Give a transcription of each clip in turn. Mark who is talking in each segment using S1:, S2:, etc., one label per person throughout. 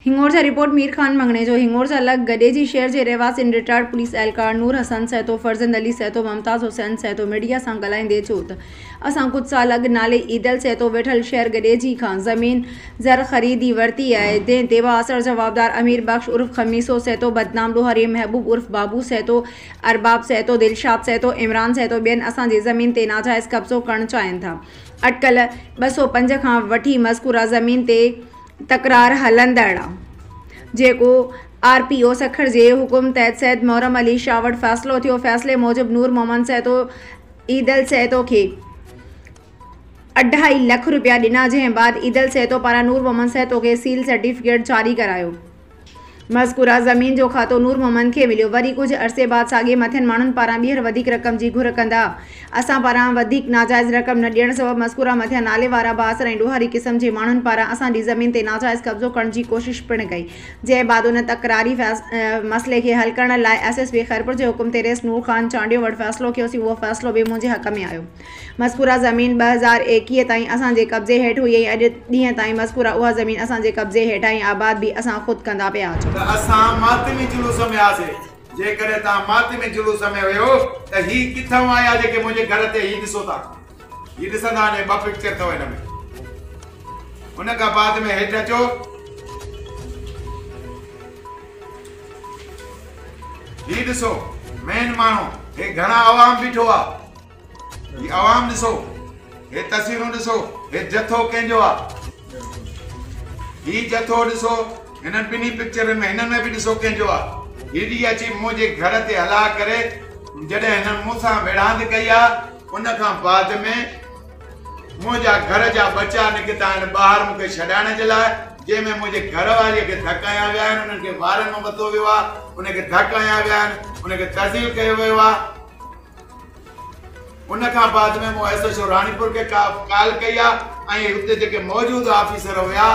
S1: Hingorja, report, Mir Khan Mangnejo, Hingorja لڳ گڏيجي شهر جي رهواسين رٽائرڊ پوليس اهلڪار نور حسن سهتو، فرزند علي سهتو، ممتاز حسين سهتو ميڊيا سان ڳالهائيندي چيو ته اسان ڪجهه سال اڳ نالي عيدل سهتو ويٺل شهر گڏيجي کان زمين زر خريدي ورتي آهي جنهن تي بااثر جوابدار امير بخش عرف خميسو سهتو، بدنام ڏوهاري محبوب عرف بابو سهتو، ارباب سهتو، دلشاد سهتو، عمران سهتو ٻين اسان جي زمين تي ناجائز قبضو ڪرڻ چاهين ٿا اٽڪل 205 کان وٺي مذڪوره زمين تي تڪرار هلندڙ آ جيڪو آر پي او سکر جي حڪم تحت سيد محرم علي شاهه وٽ فيصلو ٿيو فيصلي موجب نور محمد سهتو عيدل سهتو کي اڍائي لک روپيا ڏنا جنهن بعد عيدل سهتو پاران نور محمد سهتو کي سيل سرٽيفڪيٽ جاري ڪرايو. مذڪوره زمين جو کاتو نور محمد کي مليو. وري ڪجهه عرصي بعد ساڳئي مٿين ماڻهن پاران ٻيهر وڌيڪ رقم جي گهر ڪندا اسان پاران وڌيڪ ناجائز رقم نه ڏيڻ سبب مذڪوره مٿيان نالي وارا بااثر ۽ ڏوهاري قسم جي ماڻهن پاران اسان جي زمين تي ناجائز قبضو ڪرڻ جي ڪوشش پڻ ڪئي جنهن بعد ان تڪراري مسئلي کي حل ڪرڻ لاء ايس ايس پي خيرپور جي حڪم تي رئيس نور خان چانڊيو وٽ فيصلو ڪيوسين اهو فيصلو به منهنجي حق ۾ آيو. مذڪوره زمين 2021 تائين اسان جي قبضي هيٺ هئي ۽ اڄ ڏينهن تائين مذڪوره اها زمين اسان جي قبضي هيٺ آهي ۽ آباد به اسان خود ڪندا پيا اچون.
S2: ته اسان ماتمي جلوس ۾ هئاسي، جيڪڏهن توهان ماتمي جلوس ۾ هيو ته هي ڪٿئون آيا جيڪي منهنجي گهر تي هي ڏسو ٿا، هي ڏسندا وڃو ٻه پڪچر اٿو هن ۾، ان کان بعد ۾ هيٺ اچو. هي ڏسو مين ماڻهو، هي گهڻا عوام بيٺو آ. هي عوام ڏسو، هي تصويرون ڏسو، هي جٿو ڪنهن جو آ؟ هي جٿو ڏسو، هنن ٻنهي پڪچرن ۾ هنن ۾ به ڏسو ڪنهن جو آ؟ هيڏي اچي منهنجي گهر تي هلا ڪري جڏهن هنن مون سان ويڙهاند ڪئي آ، ان کان بعد ۾ منهنجا گهر جا ٻچا نڪتا آهن ٻاهر مون کي ڇڏائڻ جي لاء، جنهن ۾ منهنجي گهر واريء کي ڌڪ هنيا ويا آهن، انهن کي وارن مان ٻڌو ويو آ، ان کي ڌڪ هنيا ويا آهن، ان کي تذليل ڪيو ويو آ. ان کان بعد ۾ مون ايس ايڇ او راڻيپور کي ڪال ڪئي آ ۽ اتي جيڪي موجود آفيسر هيا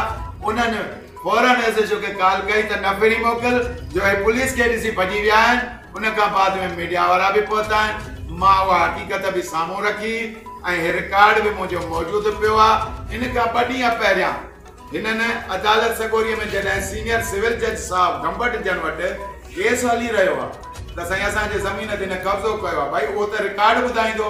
S2: انهن فورن ايس ايڇ او کي ڪال ڪئي ته نفري موڪل جو هي پوليس کي ڏسي ڀڄي ويا آهن. ان کان بعد ۾ ميڊيا وارا به پهتا آهن، مان اها حقيقت به سامهون رکي ۽ هي رڪارڊ به منهنجو موجود پيو آ. ان کان ٻه ڏينهن پهريان هنن عدالت سڳوريء ۾ جڏهن سينيئر سول جج صاحب گمبٽ جن وٽ ڪيس هلي رهيو آ ته سائين اسان جي زمين تي هن قبضو ڪيو آ، ڀائي اهو ته رڪارڊ ٻڌائيندو.